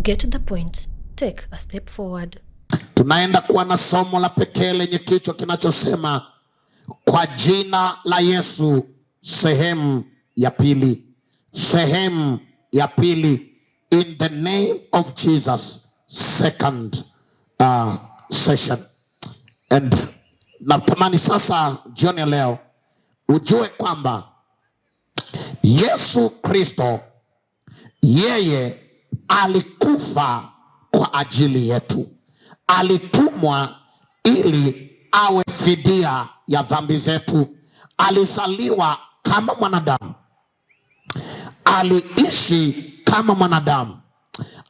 Get the point. Take a step forward. Tunaenda kuwa na somo la pekee lenye kichwa kinachosema kwa jina la Yesu, sehemu ya pili. Sehemu ya pili, in the name of Jesus, second session. And natamani sasa jioni ya leo ujue kwamba Yesu Kristo yeye alikufa kwa ajili yetu, alitumwa ili awe fidia ya dhambi zetu. Alizaliwa kama mwanadamu, aliishi kama mwanadamu,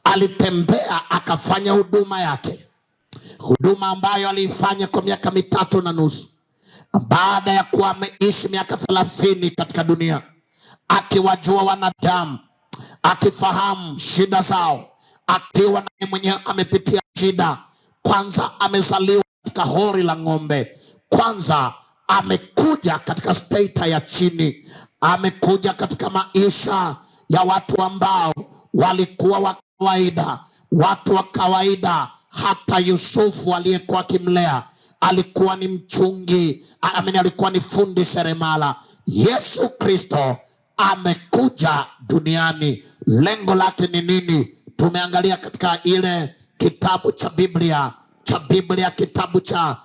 alitembea akafanya huduma yake, huduma ambayo aliifanya kwa miaka 3.5, baada ya kuwa ameishi miaka 30 katika dunia, akiwajua wanadamu, akifahamu shida zao, akiwa naye mwenyewe amepitia shida. Kwanza amezaliwa katika hori la ng'ombe, kwanza amekuja katika status ya chini, amekuja katika maisha ya watu ambao walikuwa wa kawaida, watu wa kawaida. Hata Yusufu aliyekuwa akimlea alikuwa ni mchungi, amini, alikuwa ni fundi seremala. Yesu Kristo amekuja duniani, lengo lake ni nini? Tumeangalia katika ile kitabu cha Biblia cha Biblia, kitabu cha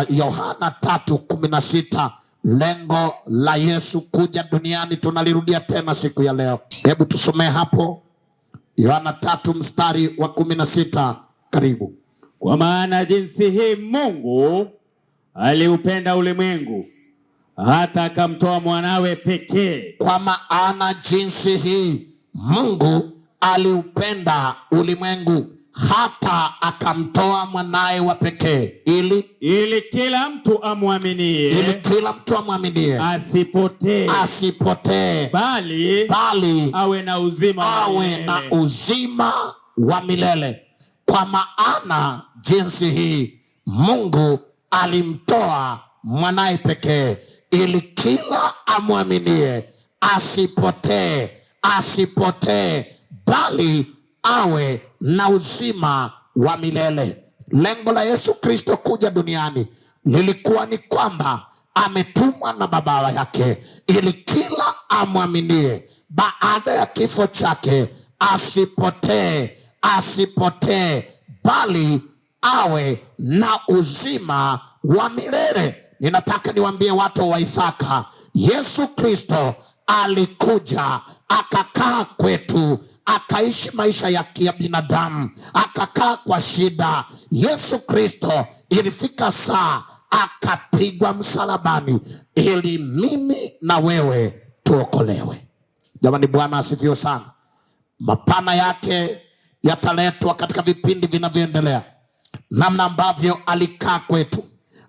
Yohana 3:16. Lengo la Yesu kuja duniani tunalirudia tena siku ya leo. Hebu tusomee hapo Yohana 3 mstari wa 16. Karibu. Kwa maana jinsi hii Mungu aliupenda ulimwengu hata akamtoa mwanawe pekee. Kwa maana jinsi hii Mungu aliupenda ulimwengu hata akamtoa mwanae wa pekee, ili kila mtu amwaminie, ili kila mtu amwaminie asipotee, asipotee, bali awe na uzima wa awe milele. na uzima wa milele. Kwa maana jinsi hii Mungu alimtoa mwanae pekee, ili kila amwaminie asipotee, asipotee, bali awe na uzima wa milele. Lengo la Yesu Kristo kuja duniani lilikuwa ni kwamba ametumwa na Baba yake ili kila amwaminie baada ya kifo chake asipotee, asipotee, bali awe na uzima wa milele. Ninataka niwaambie watu wa Ithaka, Yesu Kristo alikuja akakaa kwetu, akaishi maisha ya kibinadamu, akakaa kwa shida. Yesu Kristo ilifika saa akapigwa msalabani ili mimi na wewe tuokolewe. Jamani, Bwana asifiwe sana. Mapana yake yataletwa katika vipindi vinavyoendelea, namna ambavyo alikaa kwetu,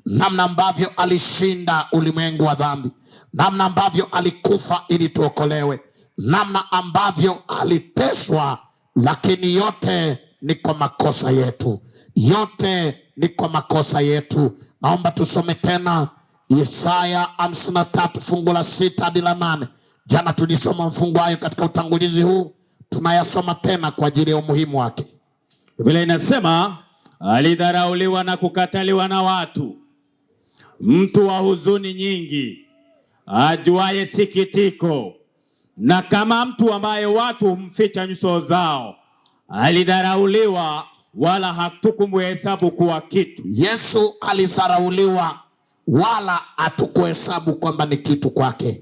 namna ambavyo alishinda ulimwengu wa dhambi, namna ambavyo alikufa ili tuokolewe, namna ambavyo aliteswa, lakini yote ni kwa makosa yetu, yote ni kwa makosa yetu. Naomba tusome tena Isaya 53 fungu la 6 hadi la 8. Jana tulisoma mfungu hayo katika utangulizi huu, tunayasoma tena kwa ajili ya umuhimu wake. Biblia inasema alidharauliwa na kukataliwa na watu, mtu wa huzuni nyingi, ajuaye sikitiko, na kama mtu ambaye watu humficha nyuso zao. Alidharauliwa, wala hatukumhesabu kuwa kitu. Yesu alidharauliwa, wala hatukuhesabu kwamba ni kitu kwake.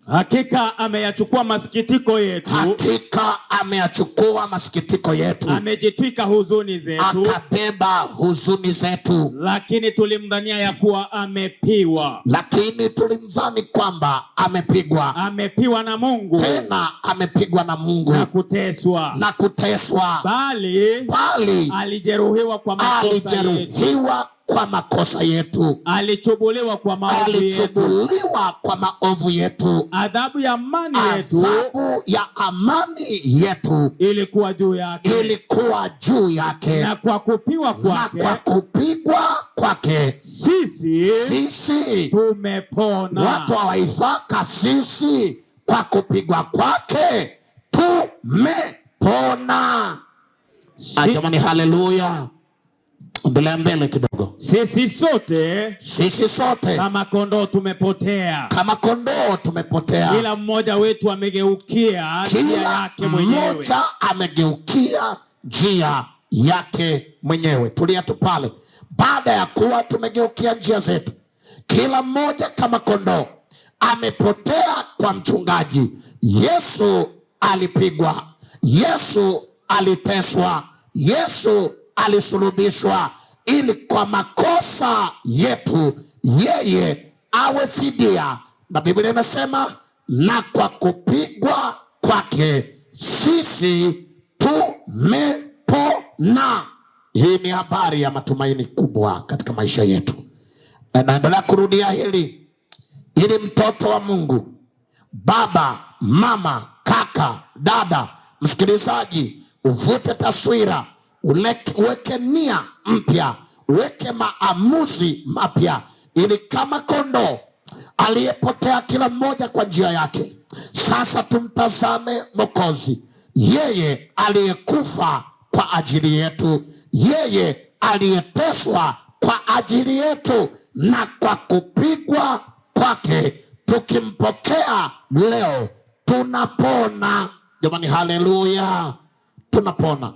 Hakika ameyachukua masikitiko yetu, Hakika ameyachukua masikitiko yetu, amejitwika huzuni zetu, akabeba huzuni zetu, lakini tulimdhania ya kuwa amepiwa, lakini tulimdhani kwamba amepigwa, amepiwa na Mungu, tena amepigwa na Mungu na kuteswa, na kuteswa, bali alijeruhiwa kwa makosa yetu, alijeruhiwa kwa makosa yetu, alichubuliwa kwa maovu yetu, alichubuliwa kwa maovu yetu, adhabu ya amani yetu adhabu ya amani yetu ilikuwa juu yake, ilikuwa juu yake, na kwa kupigwa na kwake kwa kupigwa kwake sisi sisi tumepona. Watu wa Ithaka, sisi kwa kupigwa kwake tumepona. Jamani, haleluya. Endelea mbele kidogo. Sisi sote, Sisi sote kama kondoo tumepotea, kama kondoo tumepotea, kila mmoja wetu amegeukia njia kila yake mwenyewe, mmoja amegeukia njia yake mwenyewe. Tulia tu pale. Baada ya kuwa tumegeukia njia zetu, kila mmoja kama kondoo amepotea kwa mchungaji. Yesu alipigwa, Yesu aliteswa, Yesu alisulubishwa, ili kwa makosa yetu yeye awe fidia, na Biblia inasema na kwa kupigwa kwake sisi tumepona. Hii ni habari ya matumaini kubwa katika maisha yetu. Na naendelea kurudia hili ili mtoto wa Mungu, baba, mama, kaka, dada, msikilizaji, uvute taswira, uweke nia mpya, uweke maamuzi mapya, ili kama kondoo aliyepotea kila mmoja kwa njia yake, sasa tumtazame Mwokozi, yeye aliyekufa kwa ajili yetu, yeye aliyeteswa kwa ajili yetu, na kwa kupigwa kwake tukimpokea leo tunapona. Jamani, haleluya, tunapona.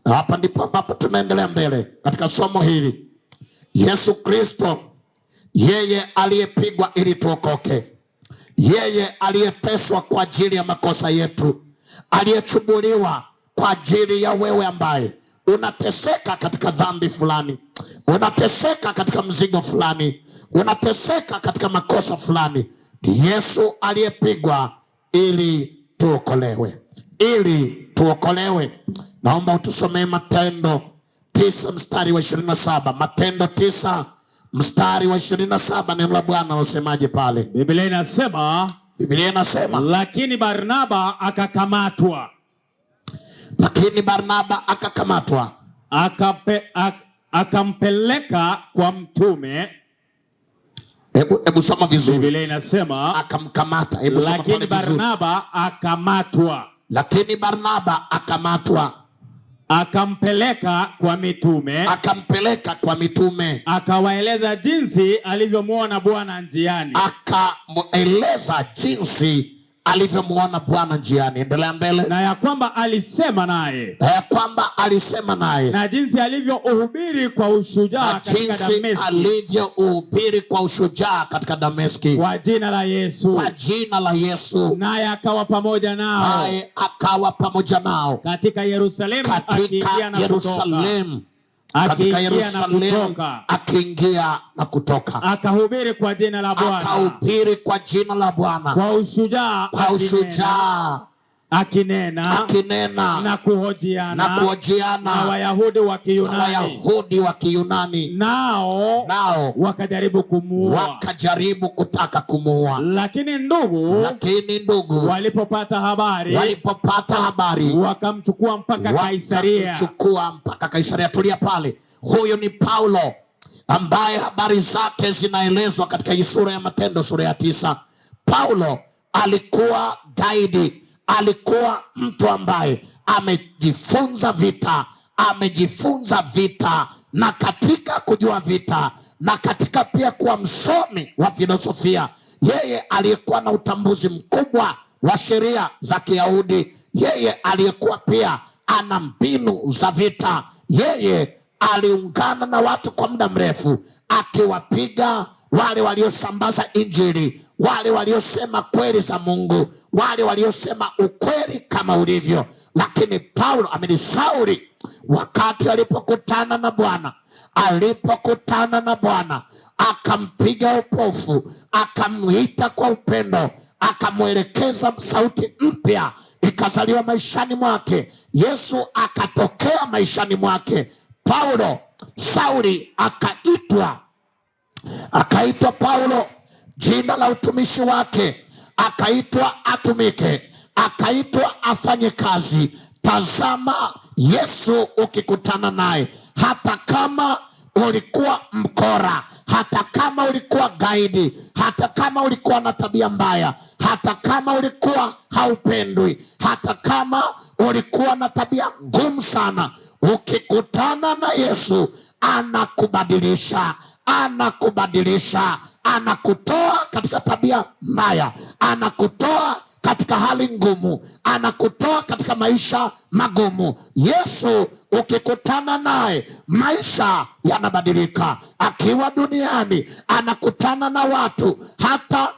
Na hapa ndipo ambapo tunaendelea mbele katika somo hili. Yesu Kristo, yeye aliyepigwa ili tuokoke, yeye aliyeteswa kwa ajili ya makosa yetu, aliyechubuliwa kwa ajili ya wewe ambaye unateseka katika dhambi fulani, unateseka katika mzigo fulani, unateseka katika makosa fulani. Ni Yesu aliyepigwa ili tuokolewe, ili tuokolewe. Naomba utusomee Matendo 9 mstari wa 27. Matendo 9 mstari wa 27, neno la Bwana unasemaje pale? Biblia inasema, Biblia inasema, lakini Barnaba akakamatwa. Lakini Barnaba akakamatwa, akampeleka kwa mtume. Hebu soma vizuri. Biblia inasema akamkamata. Hebu soma lakini pale vizuri. Barnaba akamatwa. Lakini Barnaba akamatwa, akampeleka kwa mitume, akampeleka kwa mitume, akawaeleza jinsi alivyomuona Bwana njiani, akamueleza jinsi alivyomuona Bwana njiani. Endelea mbele. Na ya kwamba alisema naye, na ya kwamba alisema naye, na jinsi alivyouhubiri kwa ushujaa na katika jinsi Dameski, alivyouhubiri kwa ushujaa katika Dameski, kwa jina la Yesu, kwa jina la Yesu. Naye akawa pamoja nao, naye akawa pamoja nao katika Yerusalemu, katika akiingia na Yerusalemu, kutoka, katika akiingia na Yerusalemu, kutoka, akiingia na kutoka, akahubiri kwa jina la Bwana, akahubiri kwa jina la Bwana, kwa ushujaa, kwa ushujaa, akinena, akinena na kuhojiana, na kuhojiana na Wayahudi wa Kiyunani, Wayahudi wa Kiyunani, nao nao wakajaribu kumuua, wakajaribu kutaka kumuua. Lakini ndugu, lakini ndugu walipopata habari, walipopata habari, wakamchukua mpaka Kaisaria, wakamchukua mpaka Kaisaria. Tulia pale. Huyu ni Paulo ambaye habari zake zinaelezwa katika hii sura ya Matendo sura ya 9. Paulo alikuwa gaidi, alikuwa mtu ambaye amejifunza vita, amejifunza vita, na katika kujua vita na katika pia kuwa msomi wa filosofia, yeye aliyekuwa na utambuzi mkubwa wa sheria za Kiyahudi, yeye aliyekuwa pia ana mbinu za vita, yeye aliungana na watu kwa muda mrefu akiwapiga wale waliosambaza Injili, wale waliosema kweli za Mungu, wale waliosema ukweli kama ulivyo. Lakini Paulo, amini Sauli, wakati alipokutana na Bwana, alipokutana na Bwana akampiga upofu, akamwita kwa upendo, akamwelekeza sauti mpya ikazaliwa maishani mwake. Yesu akatokea maishani mwake. Paulo, Sauli akaitwa Paulo, jina la utumishi wake, akaitwa atumike, akaitwa afanye kazi. Tazama Yesu ukikutana naye, hata kama ulikuwa mkora, hata kama ulikuwa gaidi, hata kama ulikuwa na tabia mbaya, hata kama ulikuwa haupendwi, hata kama ulikuwa na tabia ngumu sana, ukikutana na Yesu anakubadilisha, anakubadilisha, anakutoa katika tabia mbaya, anakutoa katika hali ngumu, anakutoa katika maisha magumu. Yesu ukikutana naye maisha yanabadilika. Akiwa duniani anakutana na watu, hata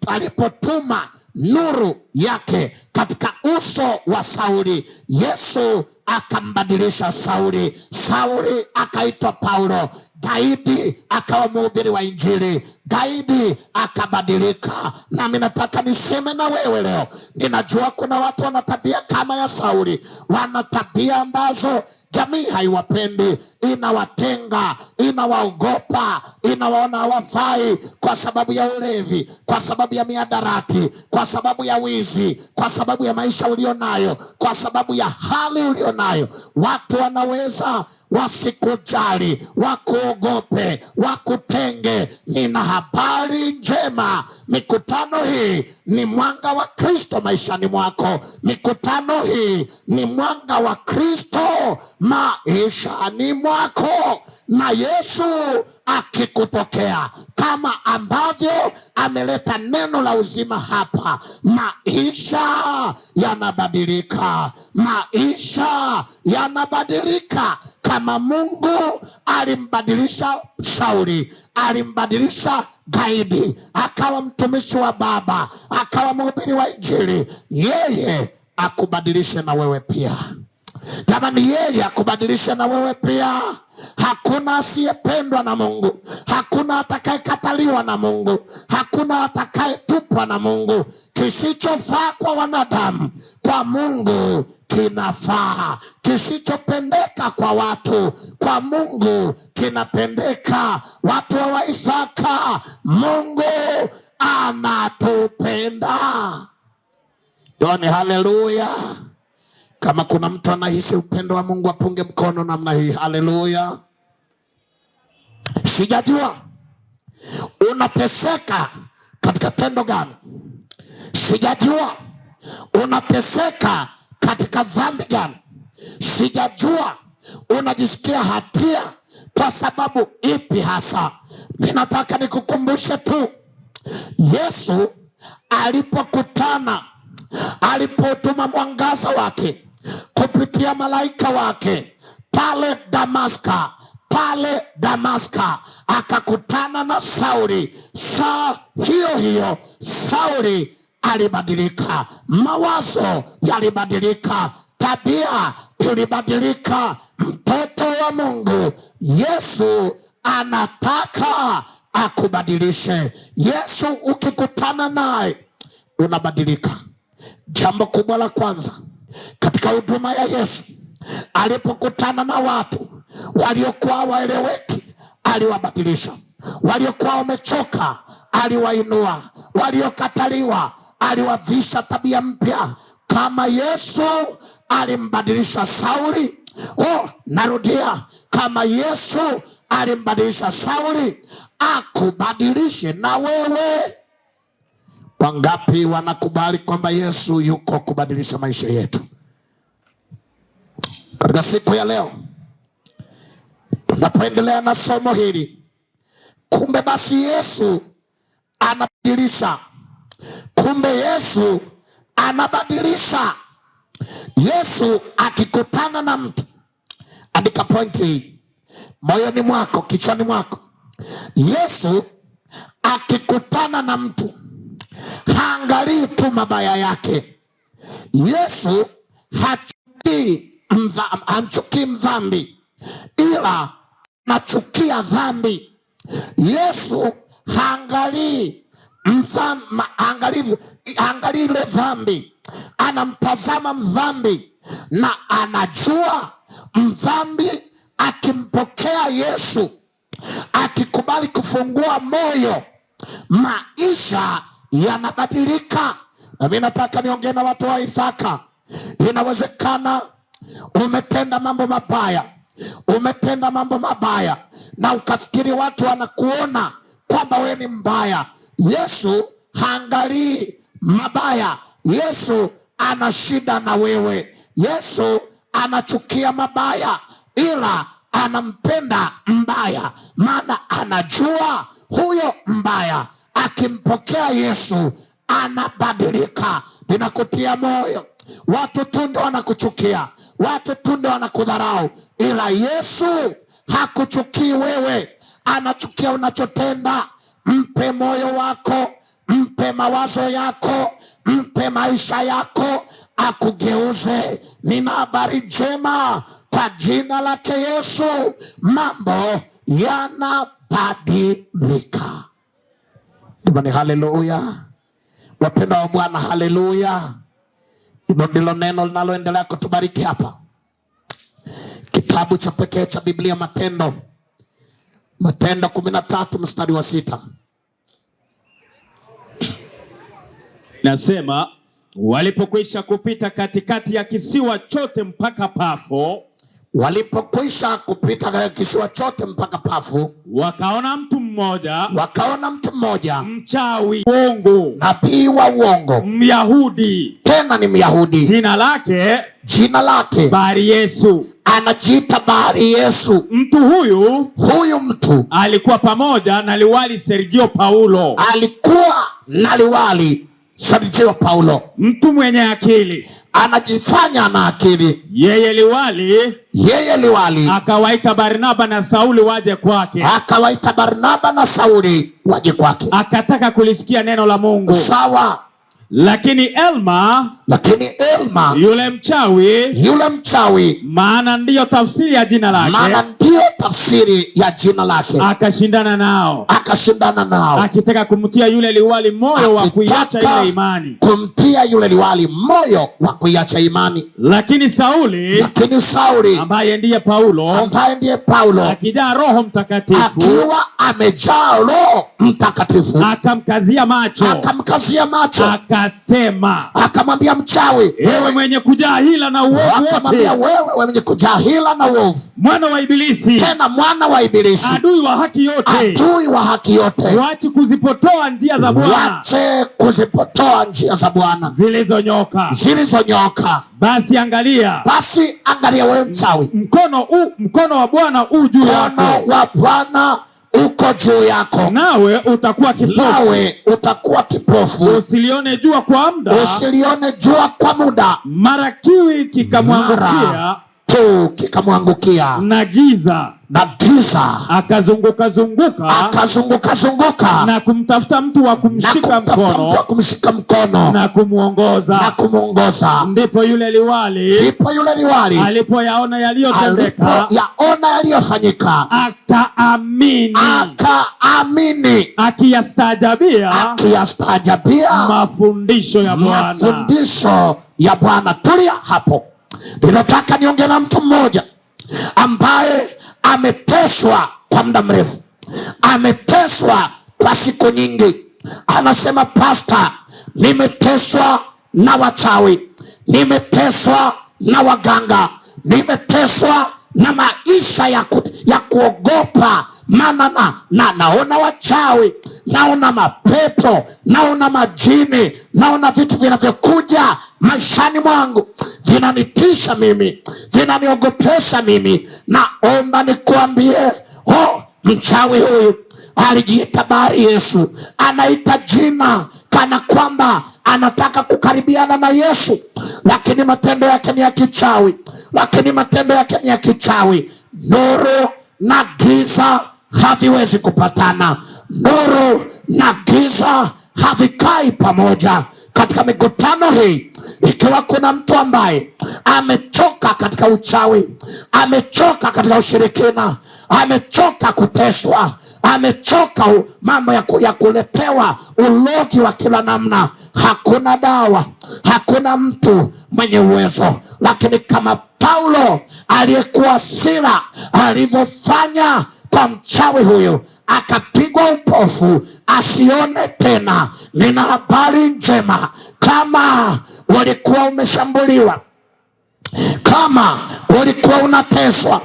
alipotuma nuru yake katika uso wa Sauli, Yesu akambadilisha Sauli. Sauli akaitwa Paulo, gaidi akawa mhubiri wa Injili, gaidi akabadilika. Nami nataka niseme na wewe leo, ninajua kuna watu wana tabia kama ya Sauli, wana tabia ambazo jamii haiwapendi, inawatenga, inawaogopa, inawaona hawafai kwa sababu ya ulevi, kwa sababu ya mihadarati, kwa sababu ya wizi, kwa sababu ya maisha ulionayo, kwa sababu ya hali ulionayo. Watu wanaweza wasikujali, wakuogope, wakutenge. Nina habari njema, mikutano hii ni mwanga wa Kristo maishani mwako. Mikutano hii ni mwanga wa Kristo maishani mwako, na Yesu akikutokea kama ambavyo ameleta neno la uzima hapa, maisha yanabadilika, maisha yanabadilika. Kama Mungu alimbadilisha Sauli, alimbadilisha gaidi, akawa mtumishi wa Baba, akawa mhubiri wa Injili, yeye akubadilishe na wewe pia. Jamani, yeye akubadilishe na wewe pia. Hakuna asiyependwa na Mungu, hakuna atakayekataliwa na Mungu, hakuna atakayetupwa na Mungu. Kisichofaa kwa wanadamu, kwa Mungu kinafaa. Kisichopendeka kwa watu, kwa Mungu kinapendeka. Watu wa Isaka, Mungu anatupenda. Jamani, haleluya! Kama kuna mtu anahisi upendo wa Mungu apunge mkono namna hii. Haleluya! Sijajua unateseka katika tendo gani, sijajua unateseka katika dhambi gani, sijajua unajisikia hatia kwa sababu ipi hasa. Ninataka nikukumbushe tu, Yesu alipokutana, alipotuma mwangaza wake kupitia malaika wake pale Damaska, pale Damaska akakutana na Sauli. Saa hiyo hiyo Sauli alibadilika, mawazo yalibadilika, tabia ilibadilika. Mtoto wa Mungu, Yesu anataka akubadilishe. Yesu ukikutana naye unabadilika. Jambo kubwa la kwanza katika huduma ya Yesu, alipokutana na watu waliokuwa waeleweki, aliwabadilisha. Waliokuwa wamechoka, aliwainua. Waliokataliwa, aliwavisha tabia mpya. Kama Yesu alimbadilisha Sauli, narudia, kama Yesu alimbadilisha Sauli, akubadilishe na wewe. Wangapi wanakubali kwamba Yesu yuko kubadilisha maisha yetu? Katika siku ya leo tunapoendelea na somo hili, kumbe basi Yesu anabadilisha. Kumbe Yesu anabadilisha. Yesu akikutana na mtu, andika pointi hii moyoni mwako, kichwani mwako. Yesu akikutana na mtu haangalii tu mabaya yake. Yesu hamchukii mdhambi, ila anachukia dhambi. Yesu haangalii ile dhambi, anamtazama mdhambi na anajua mdhambi akimpokea Yesu, akikubali kufungua moyo, maisha yanabadilika. Na mimi nataka niongee na watu wa Isaka. Inawezekana umetenda mambo mabaya, umetenda mambo mabaya na ukafikiri watu wanakuona kwamba wewe ni mbaya. Yesu haangalii mabaya. Yesu ana shida na wewe. Yesu anachukia mabaya, ila anampenda mbaya, maana anajua huyo mbaya akimpokea Yesu anabadilika. Ninakutia moyo, watu tu ndio wanakuchukia, watu tu ndio wanakudharau, ila Yesu hakuchukii wewe, anachukia unachotenda. Mpe moyo wako, mpe mawazo yako, mpe maisha yako, akugeuze. Nina habari njema, kwa jina lake Yesu mambo yanabadilika. Jamani, haleluya! Wapendwa wa Bwana, haleluya! Hilo ndilo neno linaloendelea kutubariki hapa, kitabu cha pekee cha Biblia, Matendo, Matendo 13 mstari wa 6. Nasema, walipokwisha kupita katikati ya kisiwa chote mpaka Pafo, Walipokwisha kupita katika kisiwa chote mpaka Pafu, wakaona mtu mmoja, wakaona mtu mmoja mchawi uongo, nabii wa uongo, Myahudi, tena ni Myahudi, jina lake jina lake Bari Yesu. Anajiita Bari Yesu. Mtu huyu mtu alikuwa pamoja na liwali Sergio Paulo, alikuwa na liwali Sergio Paulo, mtu mwenye akili, anajifanya ana akili. Yeye liwali Yeye liwali akawaita Barnaba na Sauli waje kwake, akawaita Barnaba na Sauli waje kwake, akataka kulisikia neno la Mungu. Sawa. Lakini Elma, Lakini Elma yule mchawi, yule mchawi, maana ndiyo tafsiri ya jina lake, maana ndiyo tafsiri ya jina lake, akashindana nao, akashindana nao, akitaka kumtia yule liwali moyo wa kuiacha akitaka ile imani. kumtia yule liwali moyo wa kuiacha imani. Lakini Sauli, Lakini Sauli, ambaye ndiye Paulo, ambaye ndiye Paulo, akijaa Roho Mtakatifu, akiwa amejaa Roho Mtakatifu, akamkazia macho, akamkazia macho, akasema, akamwambia mchawi, ewe mwenye kujaa hila na uovu akamwambia wote, wewe mwenye kujaa hila na uovu, mwana wa Ibilisi, tena mwana wa Ibilisi, adui wa haki yote, adui wa haki yote, wache kuzipotoa njia za Bwana wache kuzipotoa njia za Bwana zilizonyoka. zilizonyoka. Basi angalia, Basi angalia wewe mchawi, mkono wa Bwana u juu mkono yako, wa Bwana uko juu yako, nawe utakuwa kipofu, nawe utakuwa kipofu, usilione jua kwa muda. Usilione jua kwa muda. Mara kiwi kikamwangukia Mara tu kikamwangukia na giza, na giza, akazunguka zunguka akazunguka zunguka na kumtafuta mtu wa na kumshika kumtafuta mtu wa mkono kumshika mkono na na kumwongoza. kumwongoza. Ndipo yule liwali Ndipo yule liwali alipoyaona yaliyotendeka, alipoyaona yaliyofanyika, akaamini, akaamini, akiyastaajabia akiyastaajabia mafundisho ya Bwana. mafundisho ya Bwana. Tulia hapo, ninataka niongee na mtu mmoja ambaye ameteswa kwa muda mrefu, ameteswa kwa siku nyingi. Anasema, pasta, nimeteswa na wachawi, nimeteswa na waganga, nimeteswa na maisha ya kuogopa, maana na naona wachawi, naona mapepo, naona majini, naona vitu vinavyokuja maishani mwangu vinanitisha mimi, vinaniogopesha mimi. Naomba nikuambie, oh, mchawi huyu alijiita Bari Yesu, anaita jina kana kwamba anataka kukaribiana na Yesu, lakini matendo yake ni ya kichawi, lakini matendo yake ni ya kichawi. Nuru na giza haviwezi kupatana, nuru na giza havikai pamoja. Katika mikutano hii, ikiwa kuna mtu ambaye amechoka katika uchawi, amechoka katika ushirikina, amechoka kuteswa, amechoka mambo ya kuletewa ulogi wa kila namna, hakuna dawa, hakuna mtu mwenye uwezo. Lakini kama Paulo aliyekuwa Sila alivyofanya kwa mchawi huyu, akapigwa upofu asione tena. Nina habari njema, kama ulikuwa umeshambuliwa, kama ulikuwa unateswa,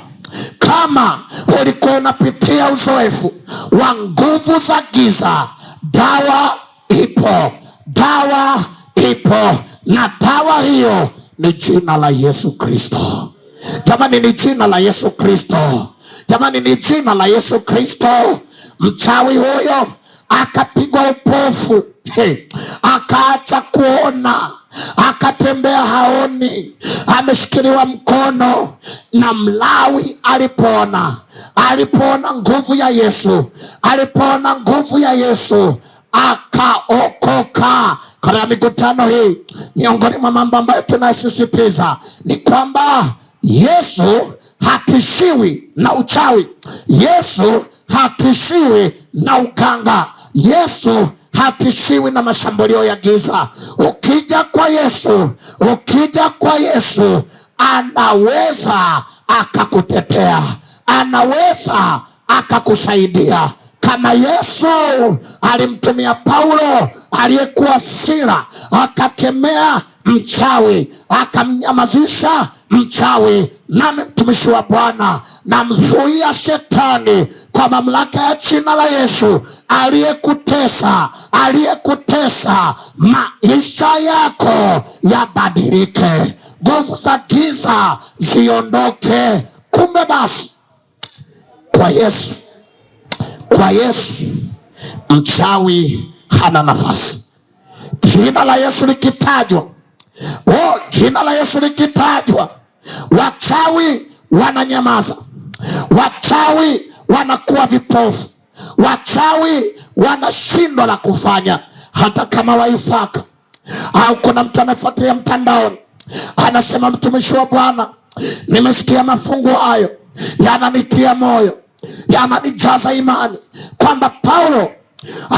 Kama ulikuwa unapitia uzoefu wa nguvu za giza, dawa ipo, dawa ipo, na dawa hiyo ni jina la Yesu Kristo. Jamani, ni jina la Yesu Kristo. Jamani, ni jina la Yesu Kristo. Mchawi huyo akapigwa upofu, hey, akaacha kuona, akatembea haoni, ameshikiliwa mkono na Mlawi. Alipoona, alipoona nguvu ya Yesu, alipoona nguvu ya Yesu akaokoka. Katika mikutano hii, miongoni mwa mambo ambayo tunasisitiza ni kwamba Yesu hatishiwi na uchawi. Yesu hatishiwi na uganga. Yesu hatishiwi na mashambulio ya giza. Ukija kwa Yesu, ukija kwa Yesu anaweza akakutetea, anaweza akakusaidia. Kama Yesu alimtumia Paulo aliyekuwa Sila, akakemea mchawi, akamnyamazisha mchawi, nami mtumishi wa Bwana namzuia shetani kwa mamlaka ya jina la Yesu, aliyekutesa, aliyekutesa, maisha yako yabadilike, nguvu za giza ziondoke. Kumbe basi kwa Yesu, kwa Yesu mchawi hana nafasi. Jina la Yesu likitajwa, oh, jina la Yesu likitajwa, wachawi wananyamaza, wachawi wanakuwa vipofu, wachawi wanashindwa la kufanya. Hata kama waifaka au kuna mtu anafuatilia mtandaoni anasema, mtumishi wa Bwana, nimesikia mafungu hayo yananitia moyo, yananijaza imani kwamba Paulo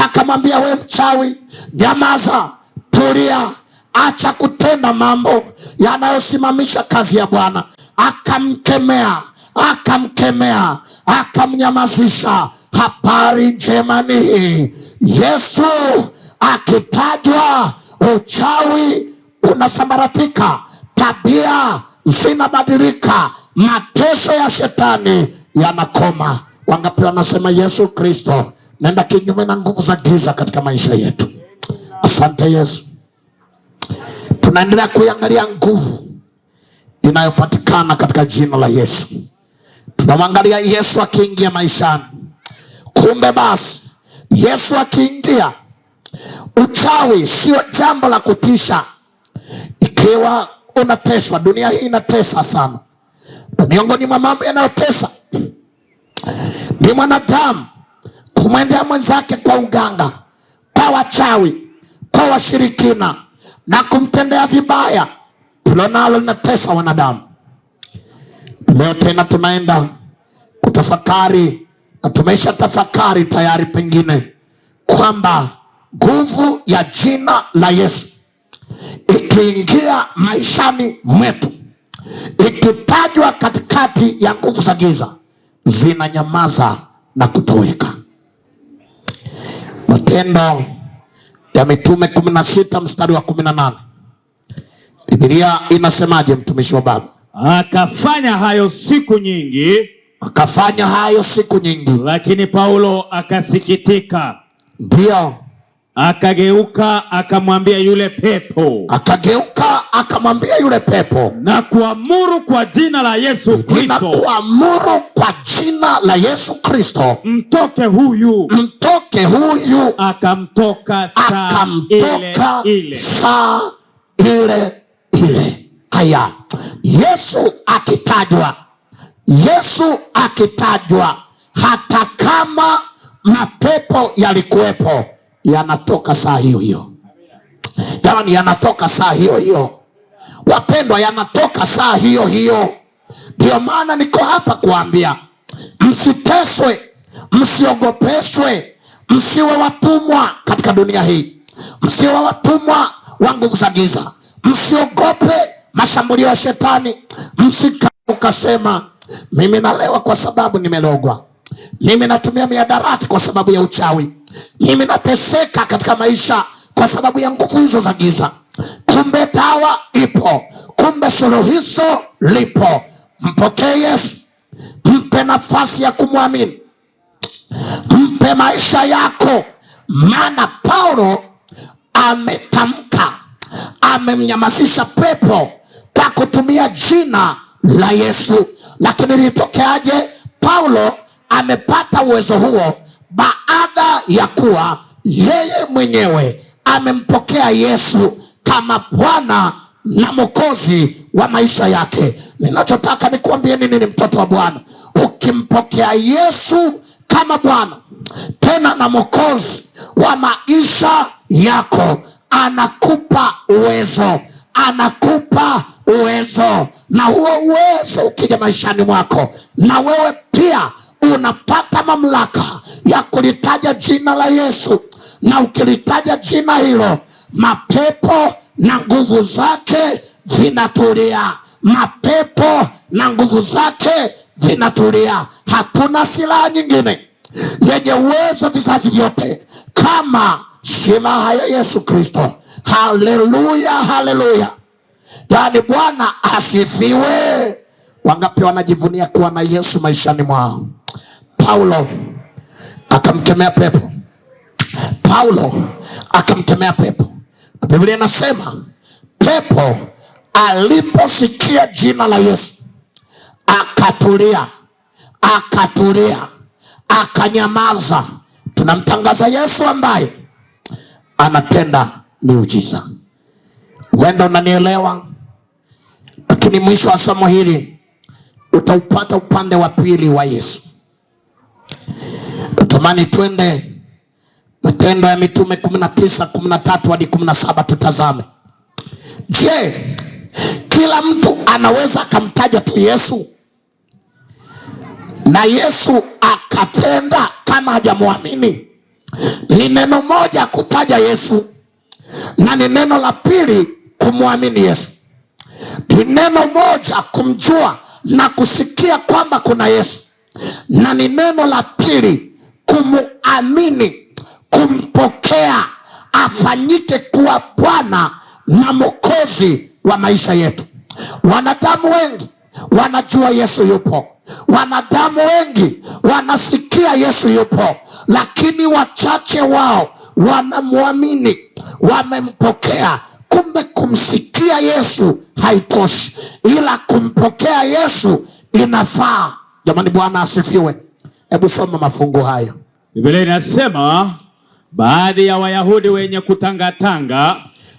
akamwambia, we mchawi, nyamaza, tulia, acha kutenda mambo yanayosimamisha kazi ya Bwana. Akamkemea, akamkemea, akamnyamazisha. Habari njema ni hii, Yesu akitajwa, uchawi unasambaratika, tabia zinabadilika, mateso ya shetani yanakoma. Wangapi wanasema Yesu Kristo, nenda kinyume na nguvu za giza katika maisha yetu? Asante Yesu. Tunaendelea kuiangalia nguvu inayopatikana katika jina la Yesu. Tunamwangalia Yesu akiingia maishani. Kumbe basi Yesu akiingia, uchawi sio jambo la kutisha. Ikiwa unateswa, dunia hii inatesa sana, na miongoni mwa mambo yanayotesa ni mwanadamu kumwendea mwenzake kwa uganga, kwa wachawi, kwa washirikina na kumtendea vibaya. Hilo nalo linatesa wanadamu. Leo tena tunaenda kutafakari na tumesha tafakari tayari pengine kwamba nguvu ya jina la Yesu ikiingia maishani mwetu, ikitajwa katikati ya nguvu za giza, zinanyamaza na kutoweka. Matendo ya Mitume 16 mstari wa 18, Biblia inasemaje, mtumishi wa Baba? Akafanya hayo siku nyingi, Akafanya hayo siku nyingi, lakini Paulo akasikitika, ndio akageuka akamwambia yule pepo, akageuka akamwambia yule pepo, na kuamuru kwa jina la Yesu Kristo, ninakuamuru kwa jina la Yesu Kristo, mtoke huyu. mtoke huyu. Akamtoka saa ile Akamtoka ile. saa ile ile. Haya, Yesu akitajwa, Yesu akitajwa, hata kama mapepo yalikuwepo, yanatoka saa hiyo hiyo. Jamani, yanatoka saa hiyo hiyo. Wapendwa, yanatoka saa hiyo hiyo. Ndiyo maana niko hapa kuambia msiteswe, msiogopeshwe, msiwe watumwa katika dunia hii, msiwe watumwa wa nguvu za giza, msiogope mashambulio ya shetani. Msika ukasema mimi nalewa kwa sababu nimelogwa, mimi natumia miadarati kwa sababu ya uchawi, mimi nateseka katika maisha kwa sababu ya nguvu hizo za giza. Kumbe dawa ipo, kumbe suluhisho lipo. Mpokee Yesu. Mpe nafasi ya kumwamini, mpe maisha yako, maana Paulo ametamka, amemnyamasisha pepo kwa kutumia jina la Yesu. Lakini lilitokeaje? Paulo amepata uwezo huo baada ya kuwa yeye mwenyewe amempokea Yesu kama Bwana na Mwokozi wa maisha yake. Ninachotaka nikuambie nini, ni mtoto wa Bwana, ukimpokea Yesu kama Bwana tena na Mwokozi wa maisha yako, anakupa uwezo, anakupa uwezo, na huo uwezo ukija maishani mwako, na wewe pia unapata mamlaka ya kulitaja jina la Yesu, na ukilitaja jina hilo, mapepo na nguvu zake vinatulia, mapepo na nguvu zake vinatulia. Hatuna silaha nyingine yenye uwezo vizazi vyote kama silaha ya Yesu Kristo. Haleluya, haleluya! Yaani Bwana asifiwe. Wangapi wanajivunia kuwa na Yesu maishani mwao? Paulo akamkemea pepo, Paulo akamkemea pepo. Biblia inasema pepo aliposikia jina la Yesu akatulia, akatulia, akanyamaza. Tunamtangaza Yesu ambaye anatenda miujiza. Wenda unanielewa, lakini mwisho wa somo hili utaupata upande wa pili wa Yesu. Natamani twende Matendo ya Mitume 19:13 hadi 17, tutazame. Je, kila mtu anaweza akamtaja tu Yesu na Yesu akatenda kama hajamwamini? Ni neno moja kutaja Yesu na ni neno la pili kumwamini Yesu. Ni neno moja kumjua na kusikia kwamba kuna Yesu, na ni neno la pili kumuamini, kumpokea afanyike kuwa Bwana na Mwokozi wa maisha yetu. Wanadamu wengi wanajua Yesu yupo, wanadamu wengi wanasikia Yesu yupo, lakini wachache wao wanamwamini, wamempokea. Kumbe kumsikia Yesu haitoshi, ila kumpokea Yesu inafaa. Jamani, Bwana asifiwe. Hebu soma mafungu hayo. Biblia inasema baadhi ya Wayahudi wenye kutangatanga,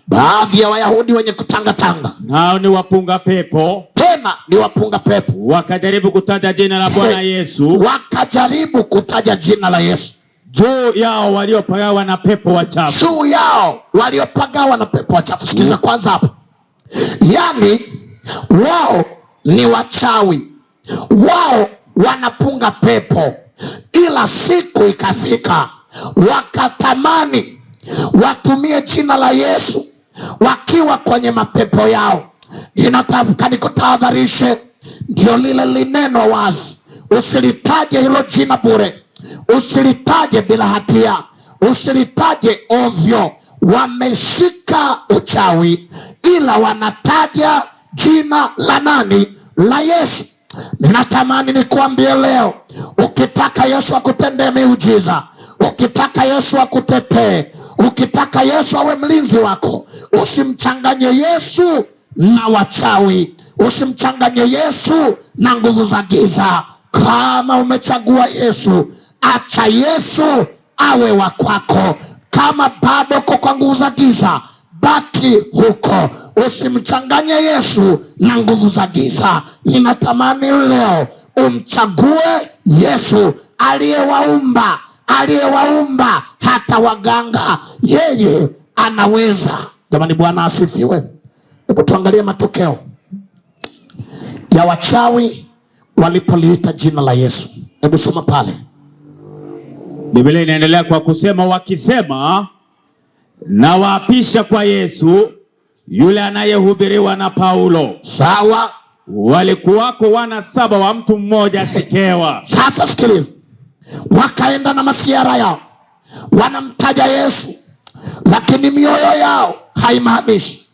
baadhi ya Wayahudi wenye kutangatanga, nao ni wapunga pepo, tena ni wapunga pepo, wakajaribu kutaja jina la Bwana Yesu, wakajaribu kutaja jina la Yesu juu yao waliopagawa na pepo wachafu, juu yao waliopagawa na pepo wachafu. Sikiza kwanza hapo, yaani wao ni wachawi, wao wanapunga pepo, ila siku ikafika wakatamani watumie jina la Yesu wakiwa kwenye mapepo yao. Ninataka nikutahadharishe, ndio lile lineno wazi, usilitaje hilo jina bure, usilitaje bila hatia, usilitaje ovyo. Wameshika uchawi, ila wanataja jina la nani? La Yesu. Ninatamani nikuambie leo, ukitaka Yesu akutendee miujiza, ukitaka Yesu akutetee, ukitaka Yesu awe mlinzi wako, usimchanganye Yesu na wachawi, usimchanganye Yesu na nguvu za giza. Kama umechagua Yesu, acha Yesu awe wa kwako. Kama bado uko kwa nguvu za giza, baki huko, usimchanganye Yesu na nguvu za giza. Ninatamani leo umchague Yesu aliyewaumba, aliyewaumba hata waganga, yeye anaweza. Jamani, Bwana asifiwe. Hebu tuangalie matokeo ya wachawi walipoliita jina la Yesu. Hebu soma pale. Biblia inaendelea kwa kusema, wakisema na waapisha kwa Yesu yule anayehubiriwa na Paulo. Sawa. Walikuwako wana 7 wa mtu mmoja Sikewa. Sasa sikiliza, wakaenda na masiara yao, wanamtaja Yesu, lakini mioyo yao haimaanishi,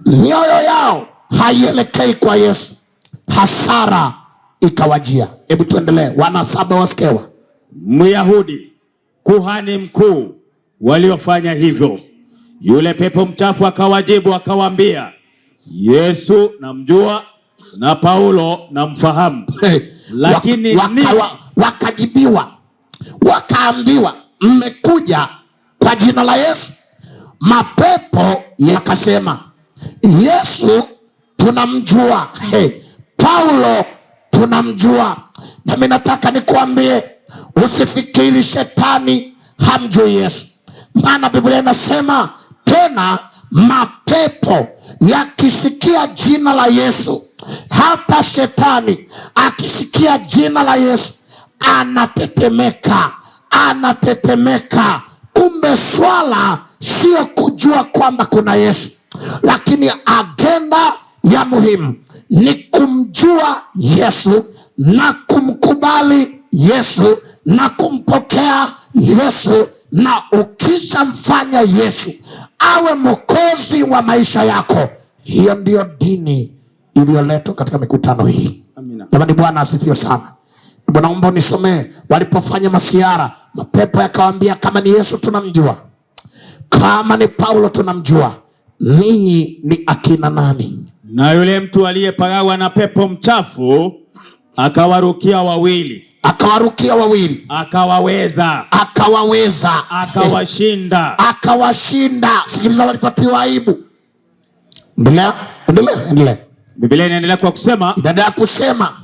mioyo yao haielekei kwa Yesu. Hasara ikawajia. Hebu tuendelee. Wana saba wa Skewa, Myahudi kuhani mkuu, waliofanya hivyo. Yule pepo mchafu akawajibu akawaambia, Yesu namjua na Paulo namfahamu, Hey, lakini wakajibiwa, wakaambiwa, mmekuja kwa jina la Yesu. Mapepo yakasema, Yesu tunamjua, hey, Paulo tunamjua. Nami nataka nikuambie, usifikiri shetani hamjui Yesu, maana Biblia inasema tena, mapepo yakisikia jina la Yesu, hata shetani akisikia jina la Yesu anatetemeka, anatetemeka. Kumbe swala sio kujua kwamba kuna Yesu, lakini agenda ya muhimu ni kumjua Yesu na kumkubali Yesu na kumpokea Yesu, na ukishamfanya Yesu awe mwokozi wa maisha yako, hiyo ndiyo dini iliyoletwa katika mikutano hii. Amina. Jamani, Bwana asifiwe sana. Bwana, naomba unisomee. Walipofanya masiara, mapepo yakawaambia, kama ni Yesu tunamjua, kama ni Paulo tunamjua, ninyi ni akina nani? Na yule mtu aliyepagawa na pepo mchafu akawarukia wawili, Akawarukia wawili, akawaweza, akawaweza, akawashinda. akawashinda. Sikiliza walivyotiwa aibu. Endelea, endelea, endelea. Biblia inaendelea kwa kusema Inaendelea kusema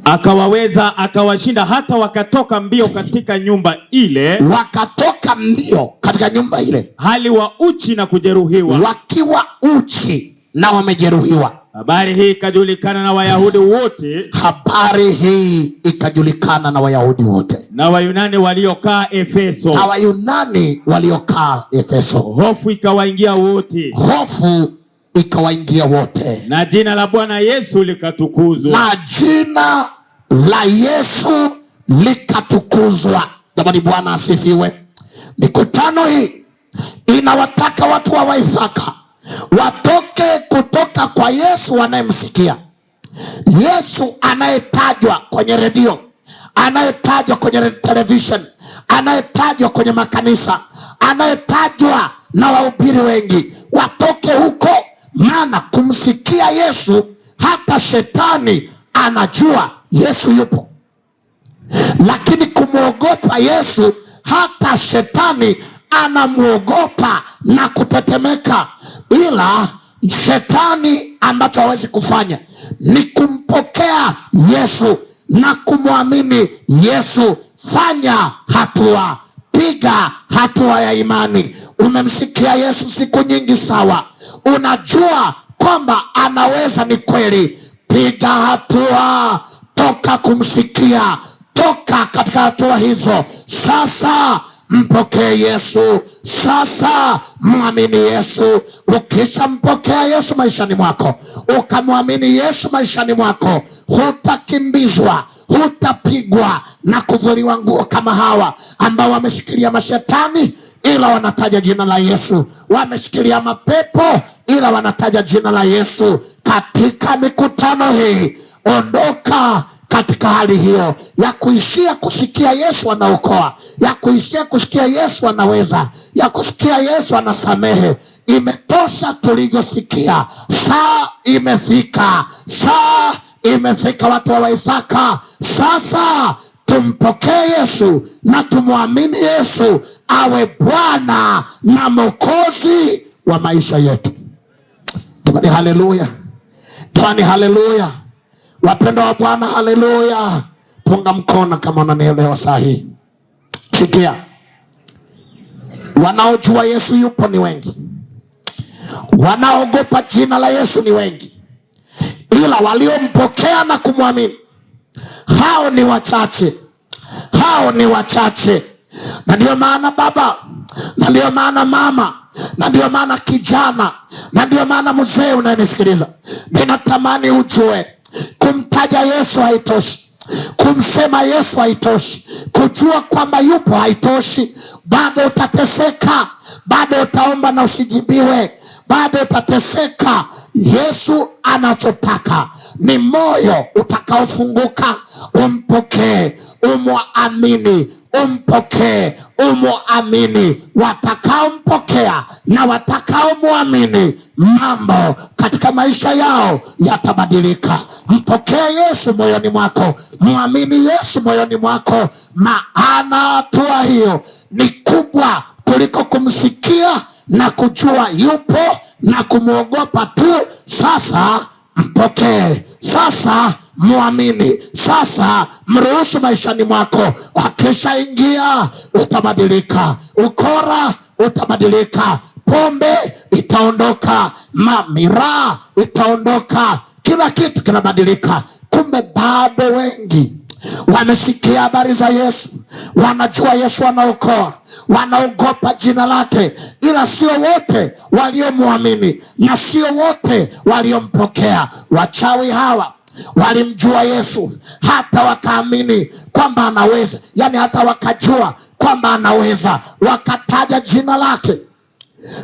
akawaweza, akawashinda, hata wakatoka mbio katika nyumba ile, wakatoka mbio katika nyumba ile hali wa uchi na kujeruhiwa. wakiwa uchi na wamejeruhiwa. Habari hii ikajulikana na Wayahudi wote Habari hii ikajulikana na Wayahudi wote na Wayunani waliokaa Efeso. na Wayunani waliokaa Efeso. Hofu ikawaingia wote, Hofu ikawaingia wote, na jina la Bwana Yesu likatukuzwa. na jina la Yesu likatukuzwa. Jamani, Bwana asifiwe. Mikutano hii inawataka watu wa Waithaka watoke kutoka kwa Yesu wanayemsikia, Yesu anayetajwa kwenye redio, anayetajwa kwenye television, anayetajwa kwenye makanisa, anayetajwa na wahubiri wengi, watoke huko, maana kumsikia Yesu, hata shetani anajua Yesu yupo, lakini kumwogopa Yesu, hata shetani anamwogopa na kutetemeka. Ila shetani ambacho hawezi kufanya ni kumpokea Yesu na kumwamini Yesu. Fanya hatua, piga hatua ya imani. Umemsikia Yesu siku nyingi, sawa, unajua kwamba anaweza, ni kweli. Piga hatua, toka kumsikia, toka katika hatua hizo. Sasa mpokee Yesu, sasa mwamini Yesu. Ukishampokea Yesu maishani mwako, ukamwamini Yesu maishani mwako, hutakimbizwa, hutapigwa na kuvuliwa nguo kama hawa ambao wameshikilia mashetani ila wanataja jina la Yesu, wameshikilia mapepo ila wanataja jina la Yesu. Katika mikutano hii, ondoka katika hali hiyo ya kuishia kusikia Yesu anaokoa, ya kuishia kusikia Yesu anaweza, ya kusikia Yesu anasamehe. Imetosha tulivyosikia. Saa imefika, saa imefika, watu wa Waithaka, sasa tumpokee Yesu na tumwamini Yesu awe Bwana na Mwokozi wa maisha yetu. Jamani, haleluya! Jamani, haleluya! Wapendwa wa Bwana, haleluya! Punga mkono kama unanielewa saa hii. Sikia, wanaojua Yesu yupo ni wengi, wanaogopa jina la Yesu ni wengi, ila waliompokea na kumwamini hao ni wachache, hao ni wachache. Na ndiyo maana baba, na ndiyo maana mama, na ndiyo maana kijana, na ndiyo maana mzee unayenisikiliza, ninatamani ujue kumtaja Yesu haitoshi, kumsema Yesu haitoshi, kujua kwamba yupo haitoshi. Bado utateseka, bado utaomba na usijibiwe, bado utateseka. Yesu anachotaka ni moyo utakaofunguka, umpokee, umwamini, umpokee, umwamini. Watakaompokea na watakaomwamini, mambo katika maisha yao yatabadilika. Mpokee Yesu moyoni mwako, mwamini Yesu moyoni mwako, maana hatua hiyo ni kubwa kuliko kumsikia na kujua yupo na kumwogopa tu. Sasa mpokee, sasa mwamini, sasa mruhusu maishani mwako. Akishaingia utabadilika, ukora utabadilika, pombe itaondoka, miraa itaondoka, kila kitu kinabadilika. Kumbe bado wengi wamesikia habari za Yesu, wanajua Yesu anaokoa, wanaogopa jina lake, ila sio wote waliomwamini na sio wote waliompokea. Wachawi hawa walimjua Yesu hata wakaamini kwamba anaweza, yani hata wakajua kwamba anaweza, wakataja jina lake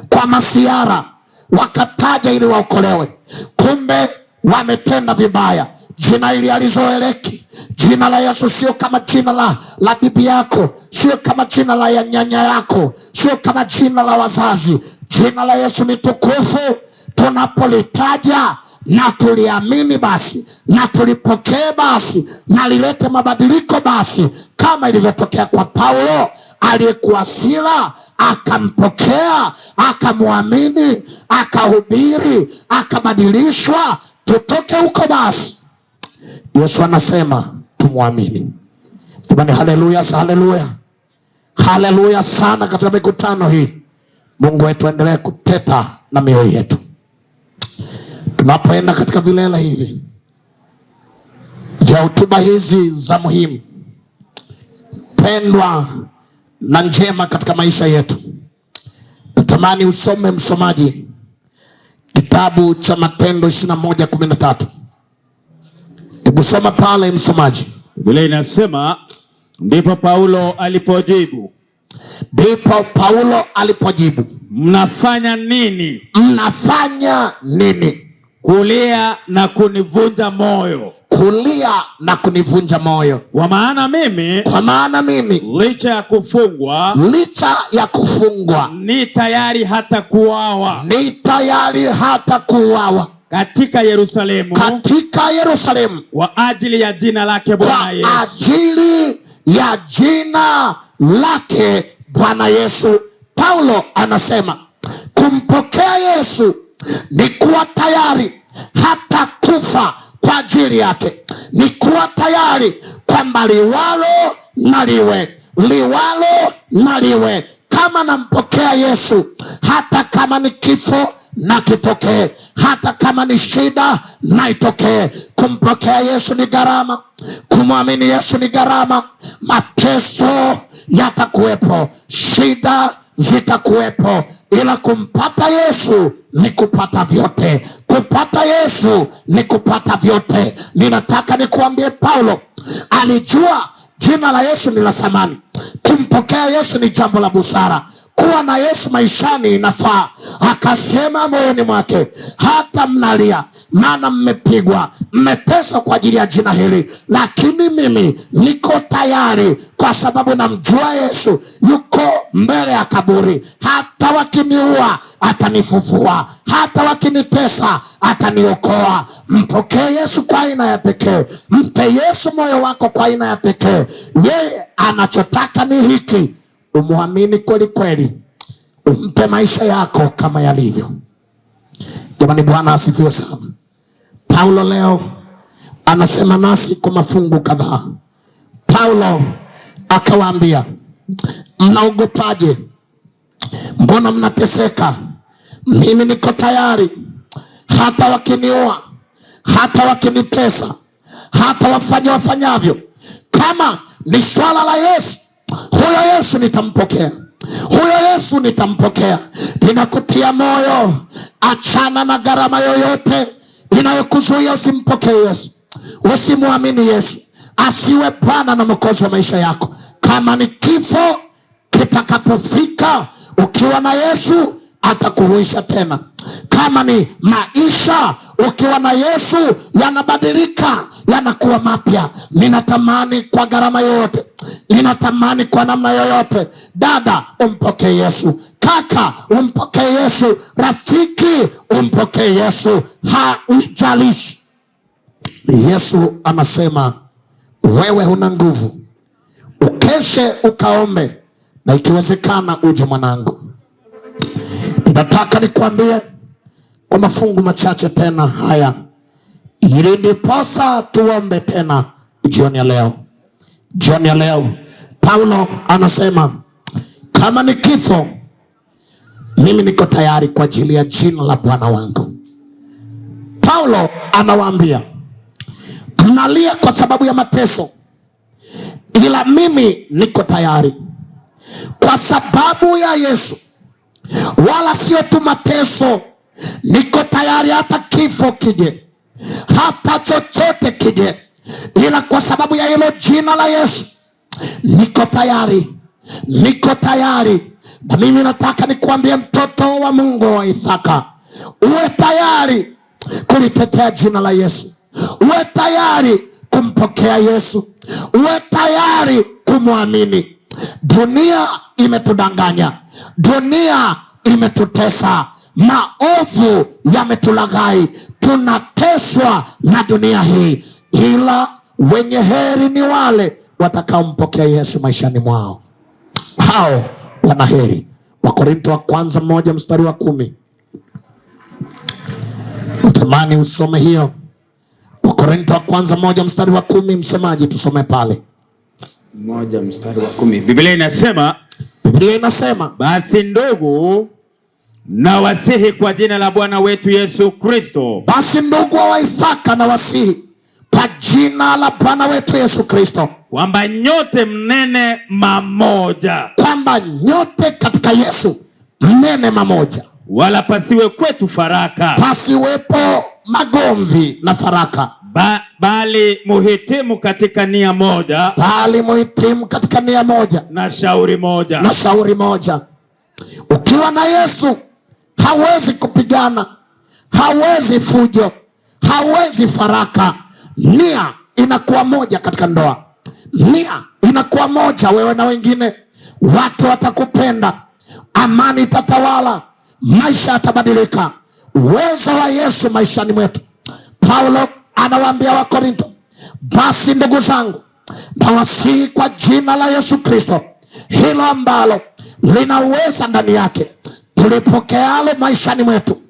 kwa masiara, wakataja ili waokolewe. Kumbe wametenda vibaya. Jina hili halizoeleki. Jina la Yesu sio kama jina la bibi yako, sio kama jina la ya nyanya yako, sio kama jina la wazazi. Jina la Yesu ni tukufu. Tunapolitaja na tuliamini basi, na tulipokee basi, na lilete mabadiliko basi, kama ilivyotokea kwa Paulo aliyekuwa Sila, akampokea, akamwamini, akahubiri, akabadilishwa. Tutoke huko basi. Yesu anasema tumwamini. Jamani, haleluya, haleluya, haleluya sana katika mikutano hii. Mungu wetu aendelee kuteta na mioyo yetu tunapoenda katika vilele hivi vya hotuba hizi za muhimu pendwa na njema katika maisha yetu. Natamani usome, msomaji, kitabu cha Matendo 21:13. Hebu soma pale msomaji. Biblia inasema, ndipo Paulo alipojibu. Ndipo Paulo alipojibu, mnafanya nini? Mnafanya nini? Kulia na kunivunja moyo. Kulia na kunivunja moyo. Kwa maana mimi, kwa maana mimi licha ya kufungwa, licha ya kufungwa, ni tayari hata kuuawa. Ni tayari hata kuuawa. Katika Yerusalemu, katika Yerusalemu, kwa ajili ya jina lake Bwana Yesu. Kwa ajili ya jina lake Bwana Yesu. Paulo anasema kumpokea Yesu ni kuwa tayari hata kufa kwa ajili yake, ni kuwa tayari kwamba liwalo na liwe, liwalo na liwe. Kama nampokea Yesu, hata kama ni kifo na kitokee, hata kama ni shida na itokee. Kumpokea Yesu ni gharama, kumwamini Yesu ni gharama. Mateso yatakuwepo, shida zitakuwepo, ila kumpata Yesu ni kupata vyote. Kupata Yesu ni kupata vyote. Ninataka nikuambie, Paulo alijua jina la Yesu ni la thamani. Kumpokea Yesu ni jambo la busara. Kuwa na Yesu maishani inafaa. Akasema moyoni mwake, hata mnalia maana mmepigwa, mmeteswa kwa ajili ya jina hili, lakini mimi niko tayari, kwa sababu namjua Yesu yuko mbele ya kaburi. Hata wakiniua atanifufua, hata wakinitesa ataniokoa. Mpokee Yesu kwa aina ya pekee, mpe Yesu moyo wako kwa aina ya pekee. Yeye anachotaka ni hiki, umwamini kweli kweli, umpe maisha yako kama yalivyo. Jamani, Bwana asifiwe sana. Paulo leo anasema nasi kwa mafungu kadhaa. Paulo akawaambia, mnaogopaje? Mbona mnateseka? Mimi niko tayari, hata wakiniua, hata wakinitesa, hata wafanye wafanyavyo, kama ni swala la Yesu, huyo Yesu nitampokea, huyo Yesu nitampokea. Ninakutia moyo, achana na gharama yoyote inayokuzuia usimpokee Yesu, usimwamini Yesu, asiwe Bwana na Mwokozi wa maisha yako. Kama ni kifo kitakapofika, ukiwa na Yesu atakuhuisha tena. Kama ni maisha, ukiwa na Yesu yanabadilika, yanakuwa mapya. Ninatamani kwa gharama yoyote, ninatamani kwa namna yoyote, dada umpokee Yesu, kaka umpokee Yesu, rafiki umpokee Yesu, haujalishi. Yesu anasema wewe huna nguvu, ukeshe ukaombe, na ikiwezekana uje mwanangu. Nataka nikwambie kwa mafungu machache tena haya, ili ndiposa tuombe tena jioni ya leo. Jioni ya leo Paulo anasema kama ni kifo, mimi niko tayari kwa ajili ya jina la Bwana wangu. Paulo anawaambia mnalia kwa sababu ya mateso, ila mimi niko tayari kwa sababu ya Yesu, wala sio tu mateso. Niko tayari hata kifo kije, hata chochote kije, ila kwa sababu ya hilo jina la Yesu niko tayari, niko tayari. Na mimi nataka nikuambie mtoto wa Mungu wa Isaka, uwe tayari kulitetea jina la Yesu, uwe tayari kumpokea Yesu, uwe tayari kumwamini. Dunia imetudanganya, dunia imetutesa, maovu yametulaghai, tunateswa na dunia hii, ila wenye heri ni wale watakaompokea Yesu maishani mwao, hao wana heri. Wakorinto wa kwanza 1:10. Natamani usome hiyo. Wakorinto wa kwanza 1:10, msomaji tusome pale. 1:10. Biblia inasema, Biblia inasema, basi ndugu nawasihi kwa jina la Bwana wetu Yesu Kristo. Basi ndugu wa Isaka nawasihi kwa jina la Bwana wetu Yesu Kristo, kwamba nyote mnene mamoja, kwamba nyote katika Yesu mnene mamoja, wala pasiwe kwetu faraka, pasiwepo magomvi na faraka, bali muhitimu katika nia moja, bali muhitimu katika nia moja na shauri moja, na shauri moja. Ukiwa na Yesu hawezi kupigana, hawezi fujo, hawezi faraka. Nia inakuwa moja katika ndoa, nia inakuwa moja wewe na wengine, watu watakupenda, amani itatawala, maisha yatabadilika. Uwezo wa Yesu maishani mwetu. Paulo anawaambia Wakorinto, basi ndugu zangu nawasihi kwa jina la Yesu Kristo, hilo ambalo lina uweza ndani yake, tulipokealo maishani mwetu,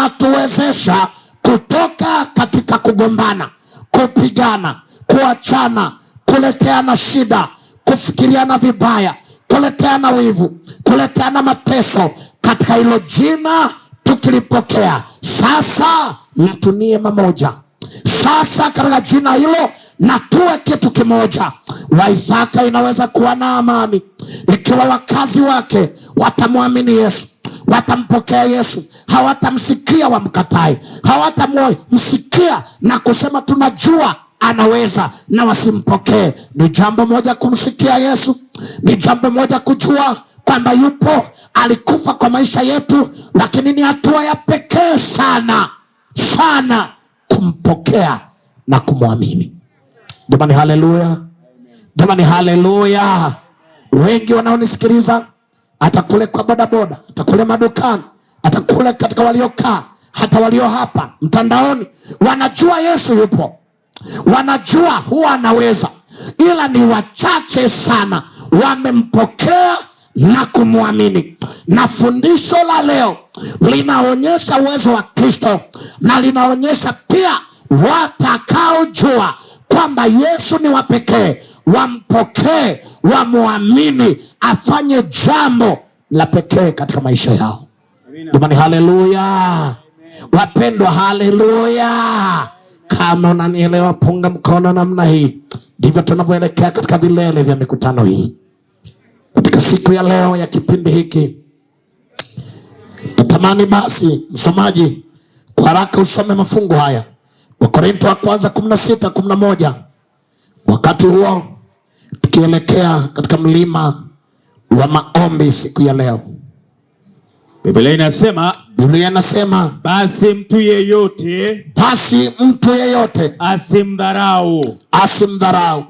linatuwezesha kutoka katika kugombana, kupigana, kuachana, kuleteana shida, kufikiriana vibaya, kuleteana wivu, kuleteana mateso. Katika hilo jina tukilipokea sasa, na tunie mamoja. Sasa katika jina hilo na tuwe kitu kimoja. Waithaka inaweza kuwa na amani ikiwa wakazi wake watamwamini Yesu, watampokea Yesu, hawatamsikia wamkatae, hawatamsikia na kusema tunajua anaweza, na wasimpokee. Ni jambo moja kumsikia Yesu, ni jambo moja kujua kwamba yupo, alikufa kwa maisha yetu, lakini ni hatua ya pekee sana sana kumpokea na kumwamini. Jamani, haleluya! Jamani, haleluya! Wengi wanaonisikiliza, hata kule kwa bodaboda, hata kule madukani, hata kule katika waliokaa, hata walio hapa mtandaoni, wanajua Yesu yupo, wanajua huwa anaweza, ila ni wachache sana wamempokea na kumwamini. Na fundisho la leo linaonyesha uwezo wa Kristo, na linaonyesha pia watakaojua kwamba Yesu ni wa pekee, wampokee, wamuamini, afanye jambo la pekee katika maisha yao. Jamani, haleluya! Wapendwa, haleluya! Kama unanielewa, punga mkono namna hii. Ndivyo tunavyoelekea katika vilele vya mikutano hii. Katika siku ya leo ya kipindi hiki, natamani basi msomaji kwa haraka usome mafungu haya. Wakorinto wa kwanza 16:11. Wakati huo tukielekea katika mlima wa maombi siku ya leo. Biblia inasema, Biblia inasema, basi mtu yeyote basi mtu yeyote asimdharau, asimdharau,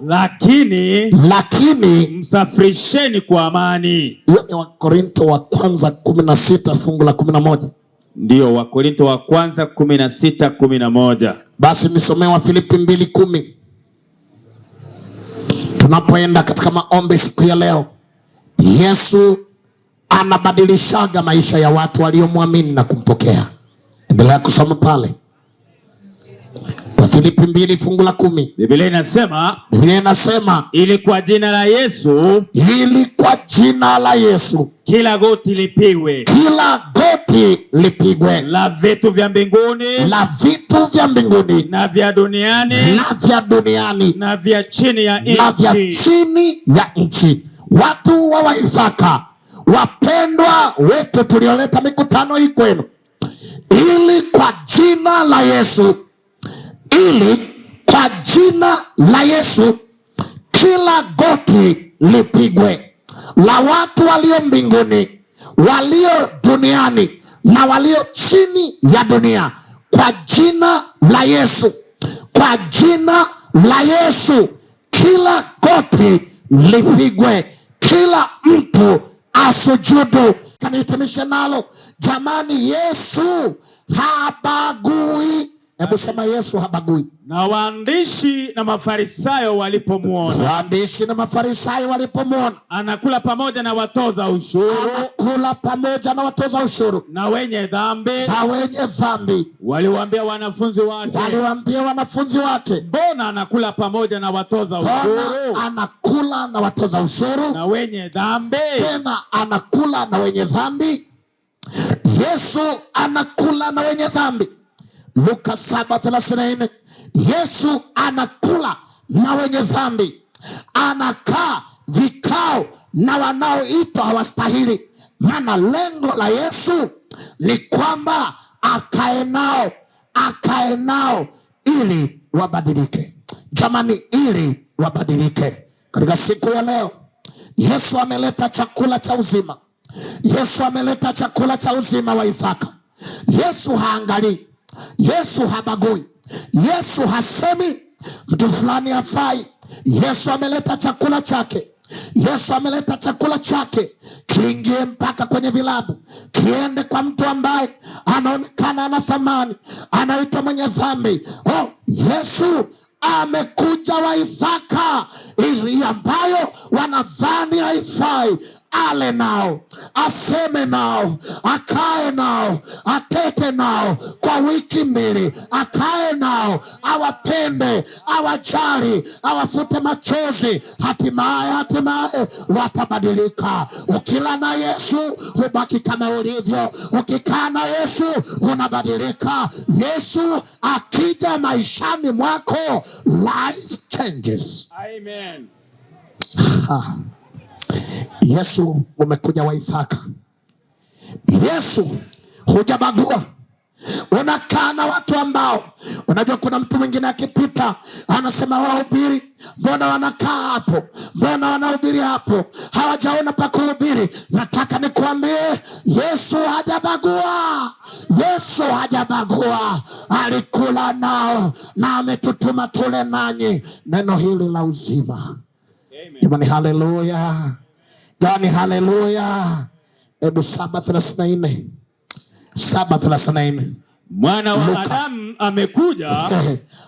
lakini msafirisheni kwa amani. Hiyo ni Wakorinto wa kwanza 16 fungu la 11. Ndio, Wakorinto wa kwanza 16:11. Basi nisomee wa Filipi 2:10. Tunapoenda katika maombi siku ya leo, Yesu anabadilishaga maisha ya watu waliomwamini na kumpokea. Endelea kusoma pale Wafilipi 2 fungu la 10. Biblia inasema, Biblia inasema, ili kwa jina la Yesu, ili kwa jina la Yesu kila goti lipigwe, kila goti lipigwe, la vitu vya mbinguni, la vitu vya mbinguni, na vya duniani, na vya duniani, na vya chini ya na vya nchi, chini ya nchi. Watu wa Waithaka, wapendwa wetu tulioleta mikutano hii kwenu, ili kwa jina la Yesu, ili kwa jina la Yesu kila goti lipigwe, la watu walio mbinguni, walio duniani na walio chini ya dunia, kwa jina la Yesu, kwa jina la Yesu kila goti lipigwe, kila mtu asujudu. Kanihitimishe nalo jamani, Yesu habagui. Hebu sema Yesu habagui. Na waandishi na Mafarisayo walipomuona, waandishi na Mafarisayo walipomuona anakula pamoja na watoza ushuru, anakula pamoja na watoza ushuru na wenye dhambi, na wenye dhambi, waliwaambia wanafunzi wake, waliwaambia wanafunzi wake, mbona anakula pamoja na watoza ushuru? Mbona anakula na watoza ushuru na wenye dhambi? Tena anakula na wenye dhambi. Yesu anakula na wenye dhambi. Luka 7:34. Yesu anakula na wenye dhambi, anakaa vikao na wanaoitwa hawastahili. Maana lengo la Yesu ni kwamba akae nao, akae nao ili wabadilike. Jamani, ili wabadilike. Katika siku ya leo Yesu ameleta chakula cha uzima. Yesu ameleta chakula cha uzima wa Isaka. Yesu haangalii, Yesu habagui, Yesu hasemi mtu fulani hafai. Yesu ameleta chakula chake. Yesu ameleta chakula chake kiingie mpaka kwenye vilabu, kiende kwa mtu ambaye anaonekana ana thamani, anaitwa mwenye dhambi. Oh, Yesu amekuja wa Isaka ili ambayo wanadhani haifai, ale nao, aseme nao, akae nao, atete nao kwa wiki mbili, akae nao, awapende, awajali, awafute machozi. Hatimaye, hatimaye watabadilika. Ukila na Yesu hubaki kama ulivyo, ukikaa na Yesu unabadilika. Yesu akija maishani mwako, life changes. Amen. Ha. Yesu umekuja Waithaka. Yesu hujabagua. Unakaa na watu ambao unajua kuna mtu mwingine akipita anasema wahubiri, mbona wanakaa hapo? Mbona wanahubiri hapo? Hawajaona pa kuhubiri. Nataka nikuambie Yesu hajabagua. Yesu hajabagua. Alikula nao na ametutuma tule nanyi neno hili la uzima. Jamani, haleluya. Jamani, haleluya. Hebu 7:34. 7:34. Mwana wa Luka. Adamu amekuja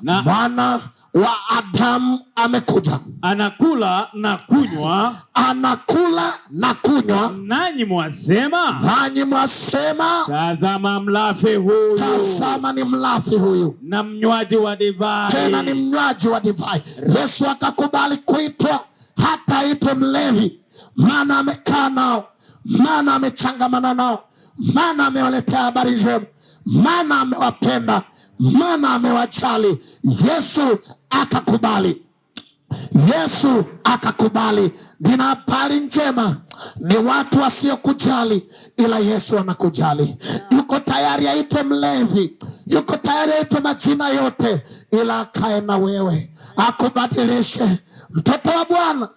na Mwana wa Adamu amekuja, anakula na kunywa, anakula na kunywa, nanyi mwasema, nanyi mwasema, tazama mlafi huyu, tazama ni mlafi huyu, na mnywaji wa divai, tena ni mnywaji wa divai. Yesu akakubali kuitwa hata aitwe mlevi, maana amekaa nao, maana amechangamana nao, maana amewaletea habari njema, maana amewapenda, maana amewajali. Yesu akakubali. Yesu akakubali. Nina habari njema, ni watu wasiokujali, ila Yesu anakujali. Yuko tayari aitwe mlevi, yuko tayari aitwe majina yote, ila akae na wewe, akubadilishe. Mtoto wa Bwana,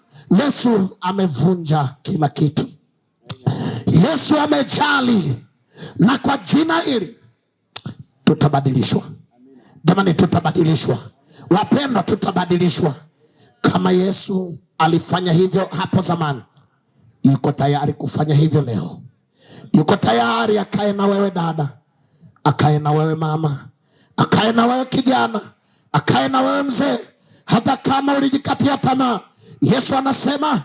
Yesu amevunja kila kitu. Yesu amejali. Na kwa jina hili tutabadilishwa. Jamani, tutabadilishwa. Wapendwa, tutabadilishwa. Kama Yesu alifanya hivyo hapo zamani, yuko tayari kufanya hivyo leo. Yuko tayari akae na wewe dada, akae na wewe mama, akae na wewe kijana, akae na wewe mzee, hata kama ulijikatia tamaa. Yesu anasema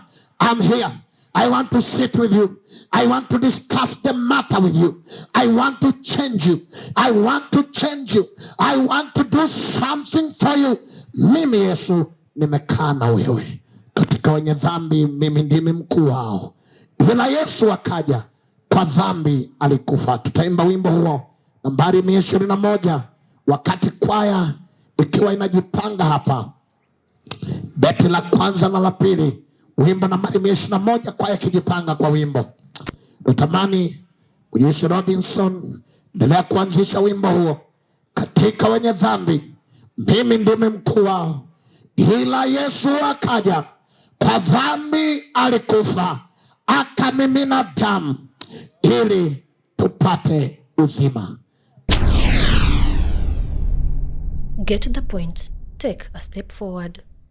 I'm here. I want to sit with you. I want to discuss the matter with you. I want to change you. I want to change you. I want to do something for you. Mimi Yesu nimekaa na wewe. Katika wenye dhambi mimi ndimi mkuu wao. Ila Yesu akaja kwa dhambi alikufa. Tutaimba wimbo huo nambari 121 wakati kwaya ikiwa inajipanga hapa, beti la kwanza na la pili, wimbo nambari 121, kwaya ikijipanga kwa wimbo. Natamani Mwinjilisti Robinson, endelea kuanzisha wimbo huo. Katika wenye dhambi mimi ndimi mkuu wao, ila Yesu akaja kwa dhambi alikufa, akamimina damu ili tupate uzima. Get the point. Take a step forward.